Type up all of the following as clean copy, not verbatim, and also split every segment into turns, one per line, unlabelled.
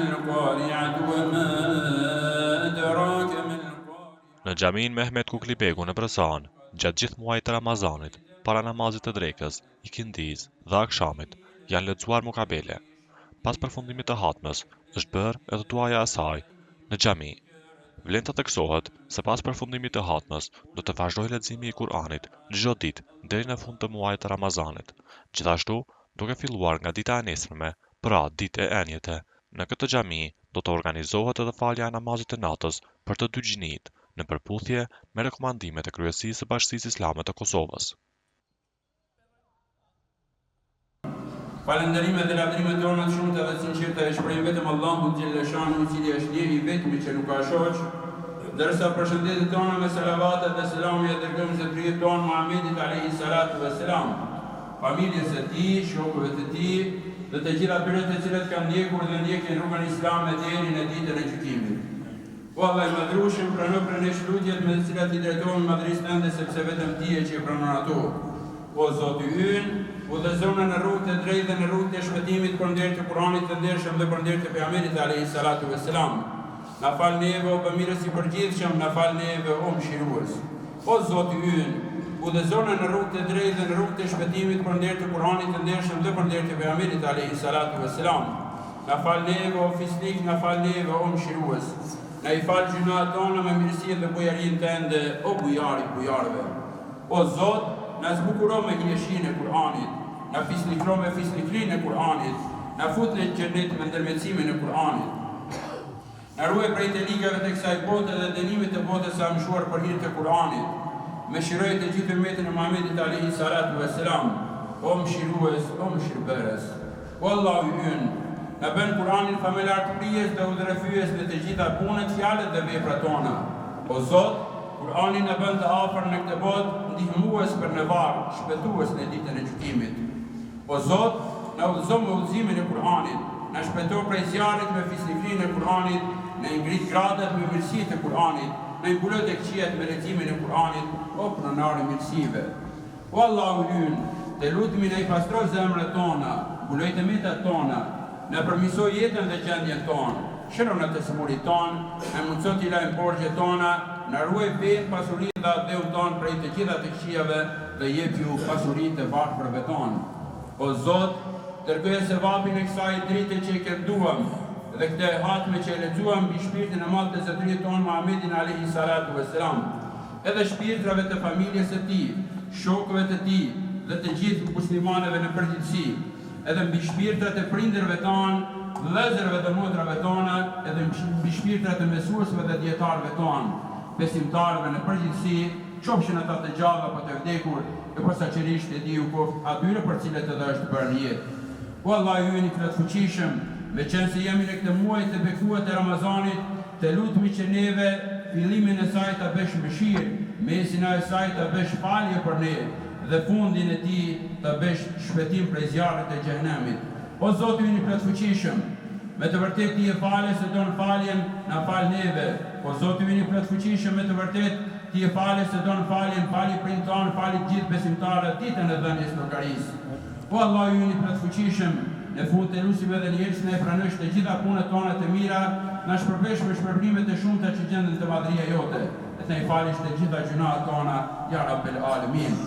mal-qari'atu wa ma adraka mal-qari'atu.
Në xhaminë Mehmet Kuklibegu në Bresanë, gjatë gjithë muajit të Ramazanit, para namazit të drekës, ikindisë dhe akshamit, janë lexuar mukabele. Pas përfundimit të hatmes, është bërë edhe duaja e saj në xhami. Vlen të theksohet se pas përfundimit të hatmes do të vazhdojë leximi i Kur'anit çdo ditë deri në fund të muajit të Ramazanit. Gjithashtu, duke filluar nga dita e nesërme, pra ditë e enjte, në këtë xhami do të organizohet edhe falja e namazit të natës për të dy gjinitë, në përputhje me rekomandimet e Kryesisë së Bashkësisë Islame të Kosovës.
Falënderimet dhe lavdërimet tona të shumta dhe të sinqerta i shprehim vetëm Allahut xhelleshanuhu i cili është një i vetmi që nuk ka shoq, ndërsa përshëndetjet tona me salavate dhe selame ia dërgojmë zotëriut tonë Muhammedit alejhi salatu ve selam, familjes së tij, shokëve të tij dhe të gjithë atyre të cilët kanë ndjekur dhe ndjekin rrugën islame deri në ditën e gjykimit. O Allah i Madhërueshëm, prano prej nesh lutjet me të cilat i drejtohemi Madhërisë Tënde sepse vetëm Ti je që i pranon ato. O Zoti ynë, udhëzona në rrugë të drejtë dhe në rrugë të shpëtimit për nder të Kur'anit të ndershëm dhe për nder të Pejgamberit alejhi salatu ve selam. Na fal neve o Bëmirës i përgjithshëm, na fal neve o Mëshirues. O Zoti ynë, udhëzona në rrugë të drejtë dhe në rrugë të shpëtimit për nder të Kur'anit të ndershëm dhe për nder të Pejgamberit alejhi salatu ve selam. Na fal neve o fisnik, na fal neve o mëshirues. Na i fal gjynahet tona me mirësinë dhe bujarinë tënde, o bujar i bujarëve. O Zot, na zbukuro me hijeshinë e Kur'anit, na fisnikro me fisnikërinë e Kur'anit, na fut në xhennet me ndërmjetësimin e Kur'anit. Na ruaj prej të ligave të kësaj bote dhe dënimit të botës së amshuar për hir të Kur'anit. Mëshiroje të gjithë ymmetin e Muhamedit alejhi salatu ve selam, o Mëshirues, o Mëshirëbërës. O Allahu ynë, na bën Kur'anin famëlartë prijës dhe udhërrëfyes në të gjitha punët, fjalët dhe veprat tona. O Zot, Kur'anin na bën të afërt në këtë botë, ndihmues për në varr, shpëtues në Ditën e Gjykimit. O Zot, na udhëzo me udhëzimin e Kur'anit, na shpëto prej zjarrit me fisnikërinë e Kur'anit, na i ngrit gradat me mirësitë e Kur'anit, na i mbulo të këqijat me leximin e Kur'anit, o pronar i mirësive. O Allahu ynë, të lutemi na i pastro zemrat tona, mbuloi të metat tona, na përmirëso jetën dhe gjendjen tonë, shërona të sëmurit tanë, na mundëso t'i lajmë borxhet tona, na ruaj fenë, pasurinë dhe atdheun tonë prej të gjitha të këqijave dhe jepju pasuri të varfërve tanë. O Zot, dërgoje sevapin e kësaj drite që e kënduam dhe këtë hatme që e lexuam mbi shpirtin e madh të Zotëriut tonë Muhammedin alejhi salatu ve selam, edhe shpirtrave të familjes së tij, shokëve të tij dhe të gjithë muslimanëve në përgjithësi, edhe mbi shpirtrat e prindërve tanë, vëllezërve dhe motrave tona, edhe mbi shpirtrat e mësuesve dhe dijetarëve tanë, besimtarëve në përgjithësi, qofshin ata të gjallë apo të vdekur, e posaçërisht hediu koftë atyre për të cilët edhe është bërë në jetë. O Allahu ynë i Plotfuqishëm, meqenëse jemi në këtë muaj të bekuar të Ramazanit, të lutemi që neve fillimin e saj ta bësh mëshirë, mesin e saj ta bësh falje për ne dhe fundin e tij ta bësh shpëtim prej zjarrit të Xhehenemit. O Zoti ynë i Plotfuqishëm, me të vërtetë Ti je falës e don faljen, na fal neve. O Zoti ynë i Plotfuqishëm, me të vërtetë Ti je falës e don faljen, fali prindët tanë, fali të gjithë besimtarët ditën e dhënies llogarisë. O Allahu ynë i Plotfuqishëm, në fund të lusim edhe një herë që të na i pranosh të gjitha punët tona të mira, na shpërblesh me shpërblimet e shumta që gjenden te madhëria jote, e të na i falësh të gjitha gjynahet tona, ja Rabbel Alemin.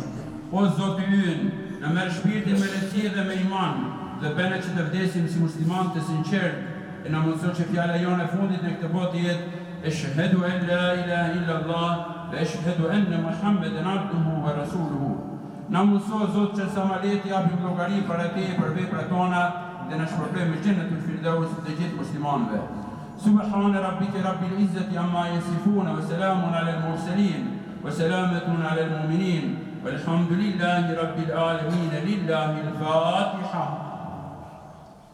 O Zoti ynë, na merr shpirtin me lehtësi dhe me iman, dhe bëna që të vdesim si muslimanë të sinqertë, e na mundëso që fjala jonë e fundit në këtë botë të jetë, Eshhedu en la ilahe illallah ve eshhedu enne Muhammeden abduhu ve rasuluhu. Na mundëso Zot që sa ma lehtë të japim llogari para Teje për veprat tona dhe na shpërble me Xhennetul Firdeus të gjithë muslimanëve. Subhane Rabbike Rabbil Izzeti amma jesifune ve selamun alel murselin ve selametun alel muminin velhamdulillahi Rabbil Alemine Lillahil Fatiha.